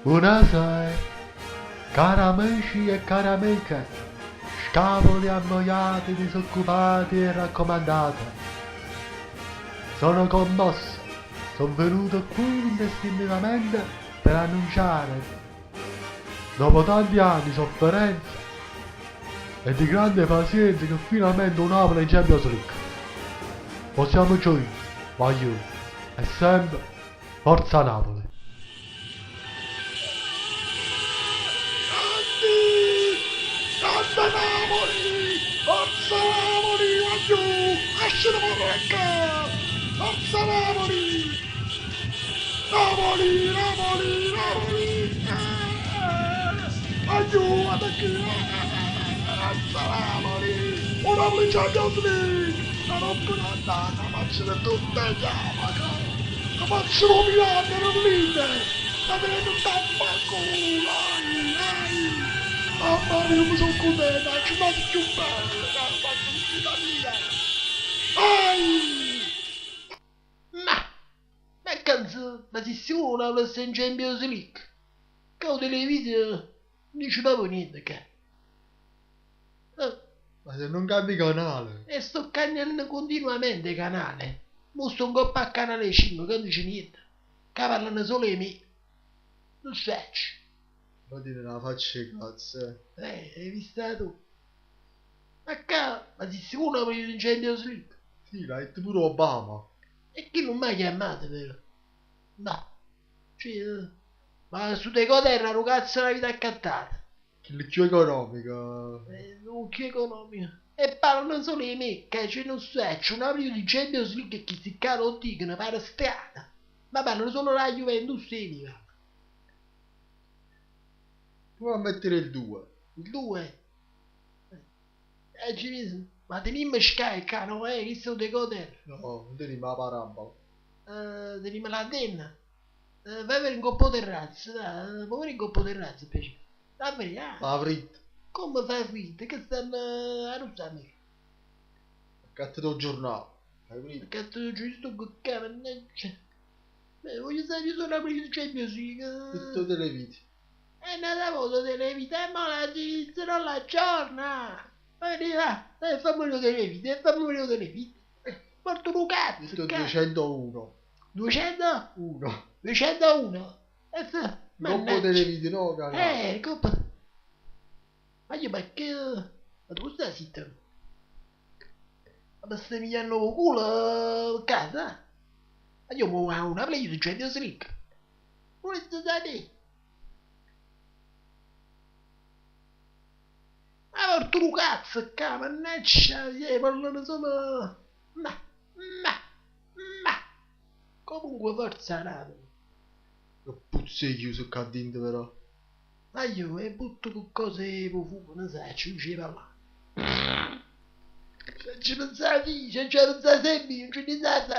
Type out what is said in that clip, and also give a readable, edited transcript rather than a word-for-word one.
Buonasera, cari amici e cari amiche, scapoli annoiati, disoccupati e raccomandate. Sono commosso, sono venuto qui indistintivamente per annunciare, dopo tanti anni di sofferenza e di grande pazienza, che finalmente 'o Napoli è in Champions League. Possiamo gioire, guagliù, e sempre Forza Napoli! Grandi! Grande Napoli! Forza Napoli! Guagliù! Ascite fore ccà! Forza Napoli! Napoli! Napoli! Napoli! Guagliù! Guarda qui! Forza Napoli! 'O Napoli Champions League! Aropp n'anno 'a faccia di tutte 'e chiavache! 'A faccia d' 'o Milan e dell'Inter! Ma te ne tutt' a fa' culo! Ai! Ai! Mamma mia comme so' cuntento! 'A giurnata cchiù bella ca aggio fatto in vita mia! Ai! Ma, ma cazzo, ma si sicuro 'o Napoli sta in Champions League? Ca 'o televideo nun dice proprio niente ccà. Ma se nun cambi canale. E sto cagnanno continuamente canale. Mo sto 'ncopp a canale 5 ca nun dice niente. Ca parlano solo 'e me. Nun saccio. Però tiene 'na faccia 'e cazzo, eh. Hai vista tu? Ma ccà, ma si sicuro 'o Napoli in Champions League? Sì, l'ha detto pure Obama. E chi nun m'ha chiammato però? Ma, cioè, ma stu decoder 'a 'o cazzo l'avite accattato? Chillo cchiù economico. 'O cchiù economico. E parlano solo 'e me, che cioè non saccio, 'o Napoli di Champions League e chisti ccà lo dicono, pare strano. Ma parlano solo della Juventus e Milan. Prova a mettere il 2. Il 2? Ci ma tenimmo Sky ccà, no? Questo è un decoder. No, non tenimmo la parabola. Tenimmo l'antenna. Vai a vedere 'ncoppa 'o terrazzo, dai, vai a vedere 'ncoppa 'o terrazzo, invece. Va a vedere, ah. Fa fritto. Come fa fritto? Che stanno a russare a me? Accattati 'o giornale. Fai fritto. Accattati 'o giornale, sto qua, mannaggia. Beh, voglio sapere solo la prima Champions League. Tutto televiti. E n'ata volta televita, e mo la sinistra non l'aggiorna. Ma vieni va, fammi vedere televita, e fammi vedere televita. Porto un cazzo, Tutto cazzo. 201. 200? 1. 201? E se, Coppa mannaggia. televiti, no, canale. Coppa. Ma io perché... Ma tu stai zitto? Ma mi stai pigliando il culo, casa? Ma io mo ho una play di Champions League. Volete sapere? Ma porto un cazzo qua, mannaggia, parlano solo... Ma, ma, ma... Comunque forza Napoli. Che puzza 'e chiuso qua dentro però. Ma io e butto con cose profumo, non sai, non ci parla. Se ci pensate, se ci pensate sempre, non ci pensate.